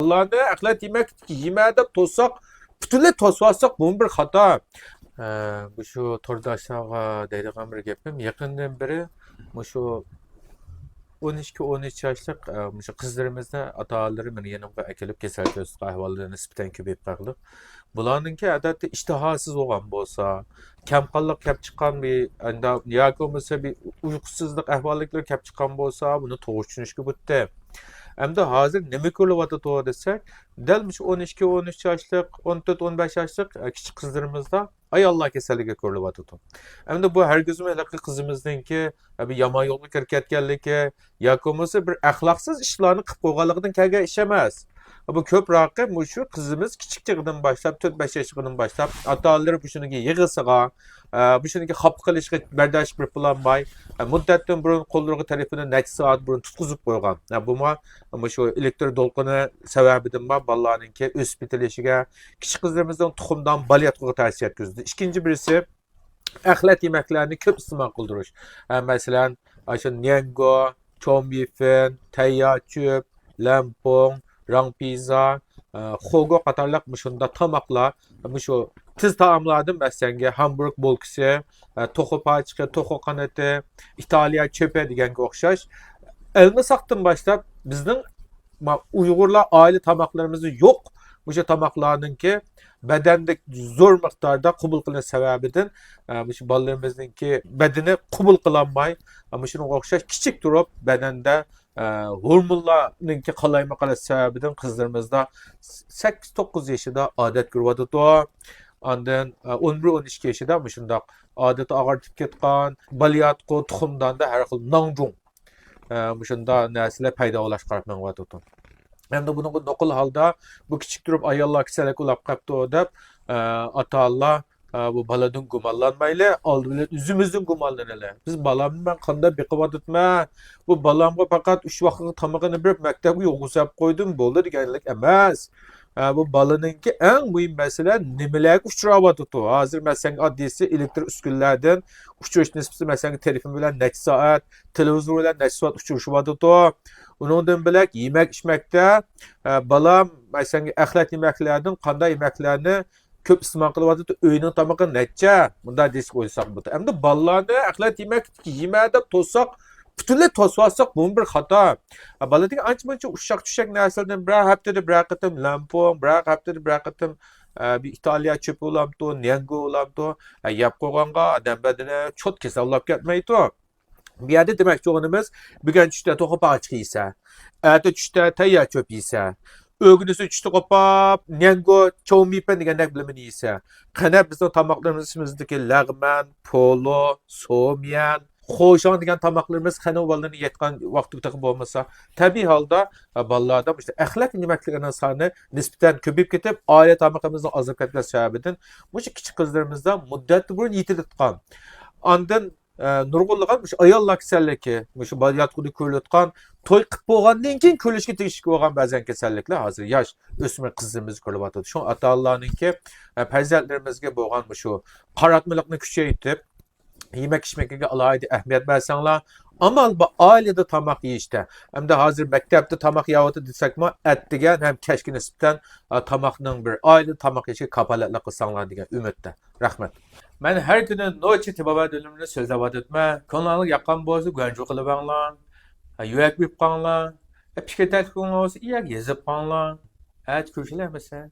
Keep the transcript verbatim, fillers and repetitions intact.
بالىلارنى ئەخلەت يېمەكلىك يېمە دەپ توسساق، پۈتۈنلەي توسۇۋالساق، بۇمۇ بىر خاتا. ئە، مۇشۇ تورداشلارغا دەيدىغان بىر گېپىم، يېقىندىن بېرى مۇشۇ ئون ئىككى، ئون ئۈچ ياشلىق، ئە، مۇشۇ قىزلىرىمىزنى ئاتا-ئانىلىرى مېنىڭ يېنىمغا ئەكېلىپ، كېسەل كۆرسىتىش ئەھۋاللىرى نىسبەتەن كۆپىيىپ قالدى. بۇلارنىڭكى ئادەتتە ئىشتىھاسىز بولغان بولسا، كەمقانلىق كەپ چىققان بىر، ياكى بولمىسا بىر ئۇيقۇسىزلىق ئەھۋاللىكلىرى كەپ چىققان بولسا، بۇنى توغرا چۈشىنىشكە بولاتتى. ئەمدى ھازىر نېمە كۆرۈلۈۋاتىدۇ دېسەك، دەل مۇشۇ ئون ئىككى، ئون ئۈچ ياشلىق، ئون تۆت، ئون بەش ياشلىق، ئە، كىچىك قىزلىرىمىزدا ئاياللار كېسەللىكى كۆرۈلۈۋاتىدۇ. ئەمدى بۇ ھەرگىزمۇ ھېلىقى قىزىمىزنىڭكى، ئە، بىر يامان يولغا كىرىپ كەتكەنلىكى ياكى بولمىسا بىر ئەخلاقسىز ئىشلارنى قىلىپ قويغانلىقىدىن كەلگەن ئىش ئەمەس. بۇ كۆپرەكى مۇشۇ قىزىمىز كىچىك چېغىدىن باشلاپ، تۆت بەش ياش چېغىدىن باشلاپ، ئاتا-ئانىلىرى بۇ شۇنىڭكى يىغىسىغا، ئە، بۇ شۇنىڭكى خاپا قىلىشىغا بەرداشلىق بېرىپ بولالماي، ئە، مۇددەتتىن بۇرۇن قوللىرىغا تېلېفوننى نەچچە سائەت بۇرۇن تۇتقۇزۇپ قويغان. ئە، بۇمۇ مۇشۇ ئېلېكتر دولقۇنى سەۋەبىدىنمۇ بالىلارنىڭكى ئۆسۈپ يېتىلىشىگە، كىچىك قىزلىرىمىزنىڭ تۇخۇمدان بالا ياتقۇغا تەسىر يەتكۈزىدۇ. ئىككىنچى بىرسى، ئەخلەت يېمەكلەرنى كۆپ ئىستېمال قىلدۇرۇش. ئە، مەسىلەن، ئاشۇ نيەنگو، چوميىفېن، تەييار چۆپ، لەمپۇڭ، راڭ پىززا، ئە، خوگو قاتارلىق مۇشۇنداق تاماقلار، مۇشۇ تېز تائاملاردىن مەسىلەنگە ھامبۇرگ بولكىسى، ئە، توخۇ پاچىقى، توخۇ قانىتى، ئىتالىيە چۆپى دېگەنگە ئوخشاش. ئەلمىساقتىن باشلاپ بىزنىڭ ما-، ئۇيغۇرلار ئائىلە تاماقلىرىمىزدا يوق. مۇشۇ تاماقلارنىڭكى بەدەندە زور مىقداردا قوبۇل قىلىنىش سەۋەبىدىن، ئە، مۇشۇ بالىلىرىمىزنىڭكى بەدىنى قوبۇل قىلالماي، ئە، مۇشۇنىڭغا ئوخشاش كىچىك تۇرۇپ بەدەندە، ئە، ھورمونلارنىڭكى قالايمىقانلىق سەۋەبىدىن قىزلىرىمىزدا سەككىز، توققۇز يېشىدا ئادەت كۆرۈۋاتىدۇ. ئاندىن، ئە، ئون بىر، ئون ئىككى يېشىدا مۇشۇنداق ئادىتى ئاغرىتىپ كەتكەن، بالىياتقۇ، تۇخۇمداندا ھەر خىل ناڭجۇڭ، ئە، مۇشۇنداق نەرسىلەر پەيدا بولۇشقا قاراپ مېڭىۋاتىدۇ. ئەمدى بۇنىڭغا نوقۇل ھالدا بۇ كىچىك تۇرۇپ ئاياللار كېسەللىك ئۇلاپ قاپتۇ دەپ، ئە، ئاتا-ئانىلار، ئە، بۇ بالىدىن گۇمانلانمايلى، ئالدى بىلەن ئۆزىمىزدىن گۇمانلىنىلى. بىز بالامنى مەن قانداق بېقىۋاتىمەن؟ بۇ بالامغا پەقەت ئۈچ ۋاقىتلىق تامىقىنى بېرىپ، مەكتەپكە يولغا سەپ قويدۇم، بولدى دېگەنلىك ئەمەس. ئە، بۇ بالىنىڭكى ئەڭ مۇھىم مەسىلە نېمىلەرگە ئۇچراۋاتىدۇ؟ ھازىر مەسىلەن ئاددىيسى ئېلېكتر ئۈسكۈنىلەردىن ئۇچۇرۇش نىسبىتى مەسىلەن تېلېفون بىلەن نەچچە سائەت، تېلېۋىزور بىلەن نەچچە سائەت ئۇچرىشىۋاتىدۇ. ئۇنىڭدىن بۆلەك يېمەك ئىچمەكتە، ئە، بالام مەسىلەن ئەخلەت يېمەكلەردىن قانداق يېمەكلەرنى كۆپ ئىستېمال قىلىۋاتىدۇ، ئۆينىڭ تامىقى نەچچە؟ مۇنداق دېيىشكە ئويلىساق بولىدۇ. ئەمدى بالىلارنى ئەخلەت يېمەكلىك يېمە دەپ توسساق، پۈتۈنلەي توسۇۋالساق، بۇمۇ بىر خاتا. بالا دېگەن ئانچە مۇنچە ئۇششاق چۈششەك نەرسىلەردىن بىرەر ھەپتىدە بىرەر قېتىم لەمپۇڭ، بىرەر ھەپتىدە بىرەر قېتىم، ئە، بىر ئىتالىيە چۆپى بولامتۇ، نيەنگو بولامتۇ، ئە، يەپ قويغانغا ئادەم بەدىنى چوت كېسەل بولاپ كەتمەيدۇ. بۇ يەردە دېمەكچى بولغىنىمىز، بۈگۈن چۈشتە توخۇ پاچىقى يېسە، ئەتە چۈشتە تەييار چۆپ يېسە، ئۆگۈنۈشى چۈشتە قوپاپ، نيەنگو، چوۋمىپەن دېگەندەك بىلىمىنى يېسە، قېنى بىزنىڭ تاماقلىرىمىزنىڭ ئىچىمىزدىكى لەغمەن، پولۇ، سوميەن، خوشاڭ دېگەن تاماقلىرىمىز قېنى بالىلارنى يەتكەن ۋاقتىدا تېخى بولمىسا، تەبىئىي ھالدا، ئە، بالىلاردا مۇشۇ ئەخلەت يېمەكلىكىنىڭ سانى نىسبەتەن كۆپىيىپ كېتىپ، ئائىلە تامىقىمىزنىڭ ئازلاپ كەتكەن سەۋەبىدىن مۇشۇ كىچىك قىزلىرىمىزدا مۇددەتتىن بۇرۇن يېتىلىۋاتقان، ئاندىن، ئە، نۇرغۇنلىغان مۇشۇ ئاياللار كېسەللىكى، مۇشۇ بالىياتقۇدا كۆرۈلۈۋاتقان، توي قىلىپ بولغاندىن كېيىن كۆرۈلۈشكە تېگىشلىك بولغان بەزەن كېسەللىكلەر ھازىر ياش ئۆسمۈر قىزلىرىمىزدا كۆرۈلۈۋاتىدۇ. شۇڭا ئاتا-ئانىلارنىڭكى، ئە، پەرزەنتلىرىمىزگە بولغان مۇشۇ قاراتمىلىقنى كۈچەيتىپ، يېمەك ئىچمەككە ئالاھىدە ئەھمىيەت بەرسەڭلار، ئامال بار ئائىلىدە تاماق يېيىشتە. ئەمدى ھازىر مەكتەپتە تاماق يەۋاتىدۇ دېسەكمۇ، ئەتىگەن ھەم كەچكە نىسبەتەن، ئە، تاماقنىڭ بىر ئائىلىدە تاماق يېيىشىگە كاپالەتلىك قىلساڭلار دېگەن ئۈمىدتە. رەھمەت. مەن ھەر كۈنى نوچى تېبابەت ئۈنۈمىنى سۆزلەۋاتىمەن. كۆڭلۈڭلارغا ياققان بولسا گۇەنجۇ قىلىۋاڭلار. ھە، يۈەك بېرىپ قاڭلار. ھە، پىكىر تەكلىپىڭلار بولسا ئىيەگە يېزىپ قاڭلار. ئەتە كۆرۈشەيلى ئەمىسە.